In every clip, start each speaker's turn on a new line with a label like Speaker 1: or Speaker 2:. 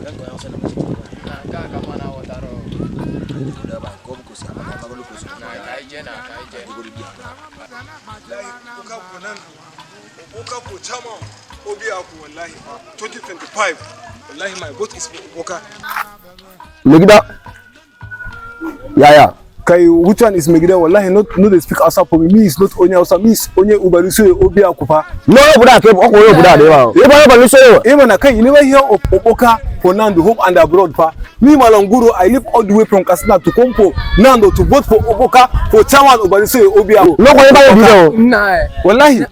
Speaker 1: Na nke a ka mma na-aghọtara o.
Speaker 2: Ebe a nke ọ bụ ka o si amaka amagolo ka o si.
Speaker 1: Na ka anyị jee, na ka anyị jee.
Speaker 3: Wallahi Oboka for nan, Oboka for chairman Obiaku, wallahi 2025, wallahi my vote is for Oboka.
Speaker 2: Megida, yaya?
Speaker 3: Kai, which one is Megida? Wallahi not no dey speak Hausa for me. Me is not onye Hausa, me is onye Ubaliso Obiaku fa.
Speaker 2: N'onye obodo a ka ọkwa onye obodo a dị ebe ahụ ebe onye ọbụla iso.
Speaker 3: Eh mana kai, you never hear of Oboka for Nando, home and abroad fa? Me, Malanguro, I live all the way from Katsina to come for Nando to vote for Oboka for chairman Ubaliso Obiaku.
Speaker 2: N'ọkwa ebe ahụ bido.
Speaker 1: Nna.
Speaker 3: Wallahi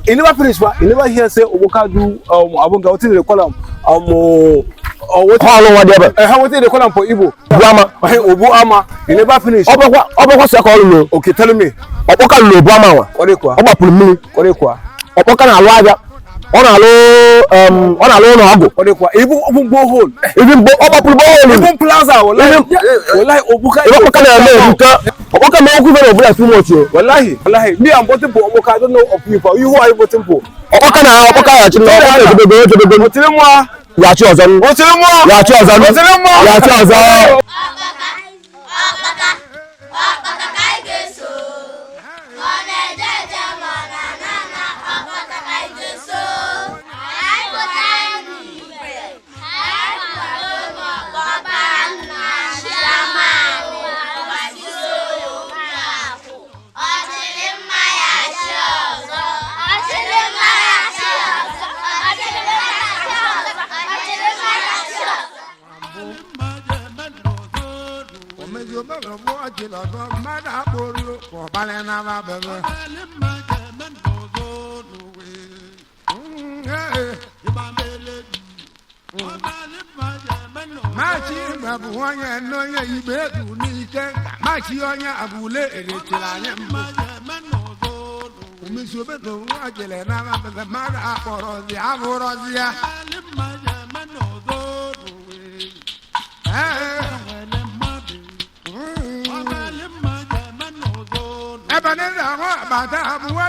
Speaker 3: e never finish fa. You never hear say Oboka do abunga, wetin dey call am, wetin?
Speaker 2: Họọlụ nwa dị ebe.
Speaker 3: Wetin dey call am for Igbo?
Speaker 2: Obuama.
Speaker 3: Obu ama. You never finish.
Speaker 2: Ọbọkwa ọbọkwa si aka ọlụ lo.
Speaker 3: Okay, tell me.
Speaker 2: Ọkpọka lụrụ obuama nwa.
Speaker 3: Kwarai kuwa.
Speaker 2: Ọ gbapụrụ mmiri.
Speaker 3: Kwarai kuwa.
Speaker 2: Ọkpọka na-alụ ahịa, ọ na-alụ ọ na-alụ ụlọ ọgwụ.
Speaker 3: Kwarai kuwa, even open borehole.
Speaker 2: Ibi mbọ ọ gbapụrụ borehole.
Speaker 3: Even plaza, wallahi. Wallahi Obuka.
Speaker 2: Ebe ọkpọka na-eme eruka ọkpọka ma okwu ife na obodo a too much o.
Speaker 3: Wallahi, wallahi me, I'm voting for Oboka. I don't know of you, for you, who are you voting for?
Speaker 2: Ọkpọka na ọkpọka ya achị na ọkpọka ejebego ejebego.
Speaker 3: Otiri mwa.
Speaker 2: Ya achị ọzọ.
Speaker 3: Otiri mwa.
Speaker 2: Ya achị ọzọ.
Speaker 3: Otiri mwa.
Speaker 2: Ya achị ọzọ.
Speaker 4: Ọkpaka, ọkpaka, ọkpaka ka anyị ga-eso. Ọ na-eje eje ma ọ na-ana ana, ọkpaka ka anyị ga-eso. Anyị pụta n'igwe, anyị kwado n'ọkpọba nna Chiamanụ Ọbasiso Obiakụ. Ọ chịrị mma ya chi ọzọ, ọ chịrị mma ya chi ọzọ, ọ chịrị mma ya chi ọzọ, ọ chịrị mma ya chi ọzọ.
Speaker 5: Omezi omere mụ ọjịlọ ọzọ mmadụ akpụrụ ka ọbalị na-aba bebe. Mm, eh. Machi mgbe bụ onye n'onye igbe ebu n'ike nka machi onye abụle erechiri anyị mbụ. Omezi omere mụ ọjịlọ na-aba bebe mmadụ akpọrọzi abụrọzi ya. Eh. Mm. Ebe ndị ahụ bata abụọ.